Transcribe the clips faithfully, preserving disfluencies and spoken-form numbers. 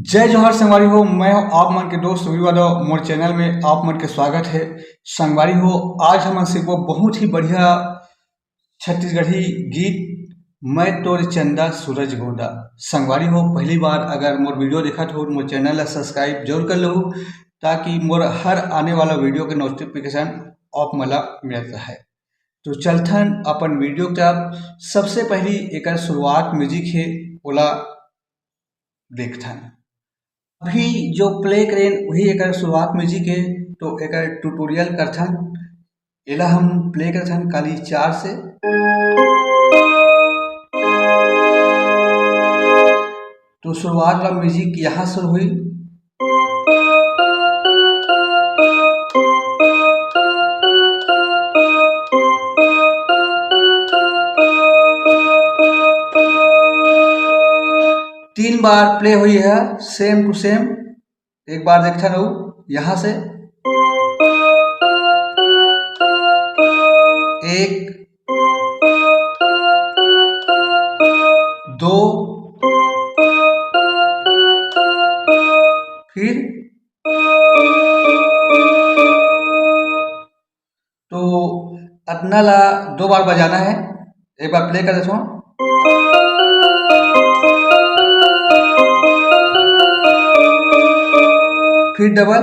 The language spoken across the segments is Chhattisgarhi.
जय जोहार संगवारी हो, मैं हूं आप मन के दोस्त रवि यादव। मोर चैनल में आप मन के स्वागत है। संगवारी हो, आज हमन सीखबो बहुत ही बढ़िया छत्तीसगढ़ी गीत, मैं तोर चंदा सूरज गोंदा। संगवारी हो, पहली बार अगर मोर वीडियो देखत हो, मोर चैनल ला सब्सक्राइब जरूर कर लो, ताकि मोर हर आने वाला वीडियो के नोटिफिकेशन आप मन ला मिलत रहे। तो चलथन अपन वीडियो के तरफ। सबसे पहली एकर शुरुआत म्यूजिक है, ओला देखथन। अभी जो प्ले करेन वही एकर शुरुआत म्यूजिक है, तो एकर ट्यूटोरियल करथन। एला हम प्ले करथन काली चार से। तो शुरुआत वाला म्यूजिक यहाँ से हुई। तीन बार प्ले हुई है, सेम टू सेम। एक बार देखते रहू यहाँ से, एक, दो, फिर तो अतना ला दो बार बजाना है। एक बार प्ले कर देता हूँ। फिर डबल,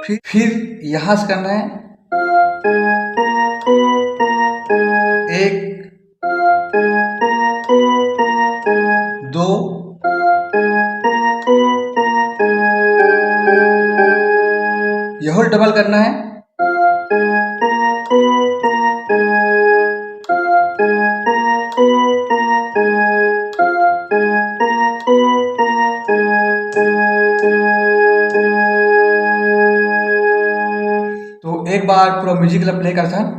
फिर, फिर यहाँ से करना है। एक, दो, यह डबल करना है। तो एक बार पूरा म्यूजिक ला प्ले करथन।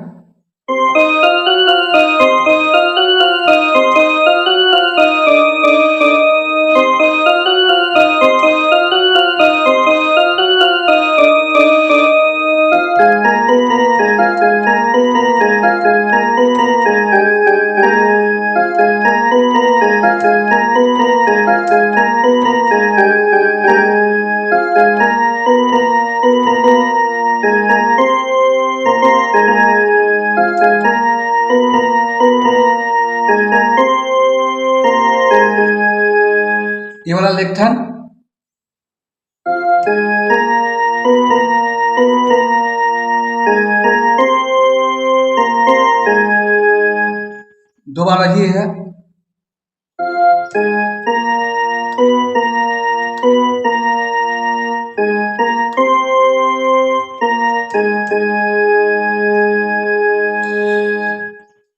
ये वाला लेथन। दो बार ये है।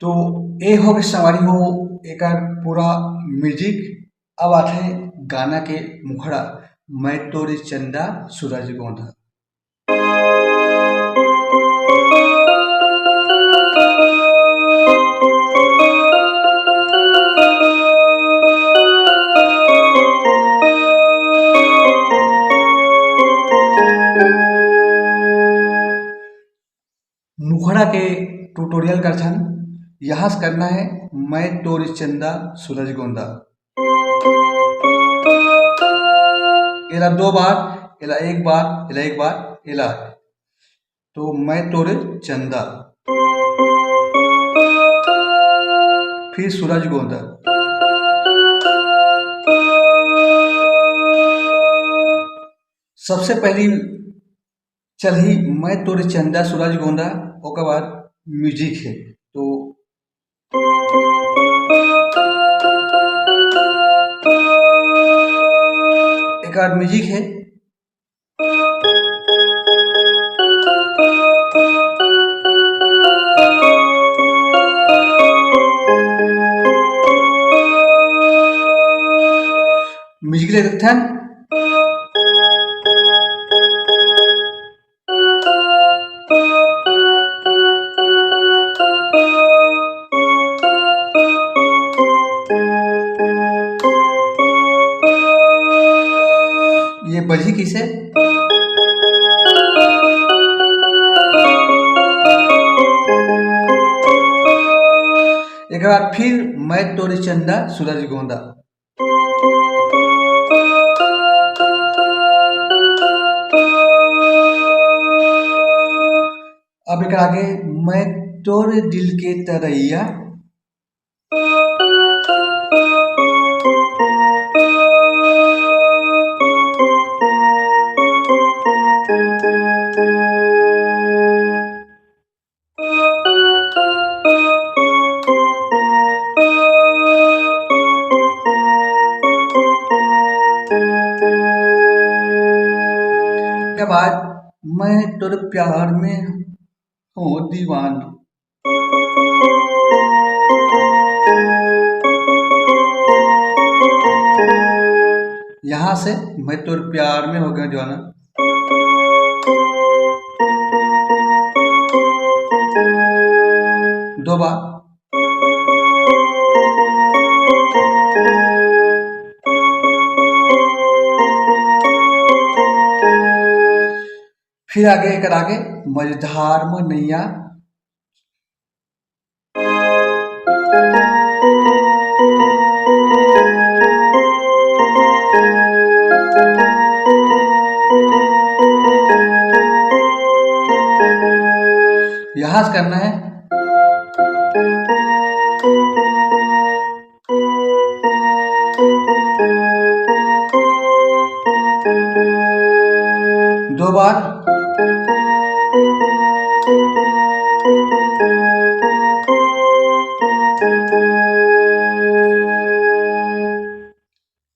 तो ए हो गए संगवारी हो एकर पूरा म्यूजिक। अब आथे गाना के मुखड़ा, मैं तोरे चंदा सूरज गोंदा। मुखड़ा के ट्यूटोरियल करथन। यहाँ से करना है, मैं तोर चंदा सूरज गोंदा। एला दो बार, एला एक बार, एला एक बार, एला। तो मैं तोर चंदा, फिर सूरज गोंदा। सबसे पहली चलही मैं तोर चंदा सूरज गोंदा, ओकर बाद म्यूजिक है। तो एक बार म्यूजिक है। म्यूजिक ले रखथन। ये बजी किसे? मैं तोरे चंदा सूरज गोंदा। अब एक आगे, मैं तोरे दिल के तरैया। के बाद मैं तोर प्यार में हो दीवान। यहाँ से मैं तोर प्यार में हो गया दीवाना। दो बार। फिर आगे एकर आगे मझधार में नैया। यहाँ से करना है। दो बार।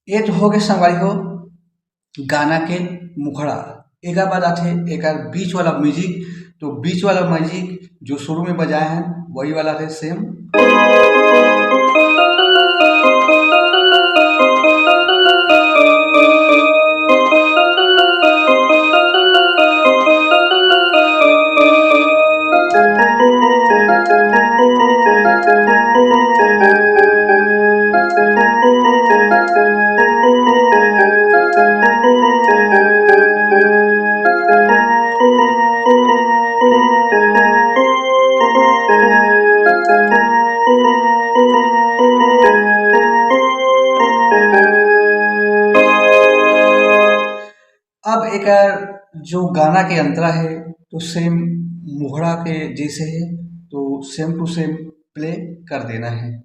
ये तो हो गए संगवारी हो गाना के मुखड़ा। एकर बाद आथे एकर बीच वाला म्यूजिक। तो बीच वाला म्यूजिक जो शुरू में बजाए हैं, वही वाला है सेम। अब एकर जो गाना के अंतरा है, तो सेम मुखड़ा के जैसे है, तो सेम टू सेम प्ले कर देना है।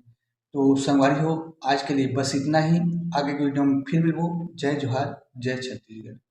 तो संगवारी हो, आज के लिए बस इतना ही। आगे के वीडियो में फिर मिलबो। जय जोहार, जय छत्तीसगढ़।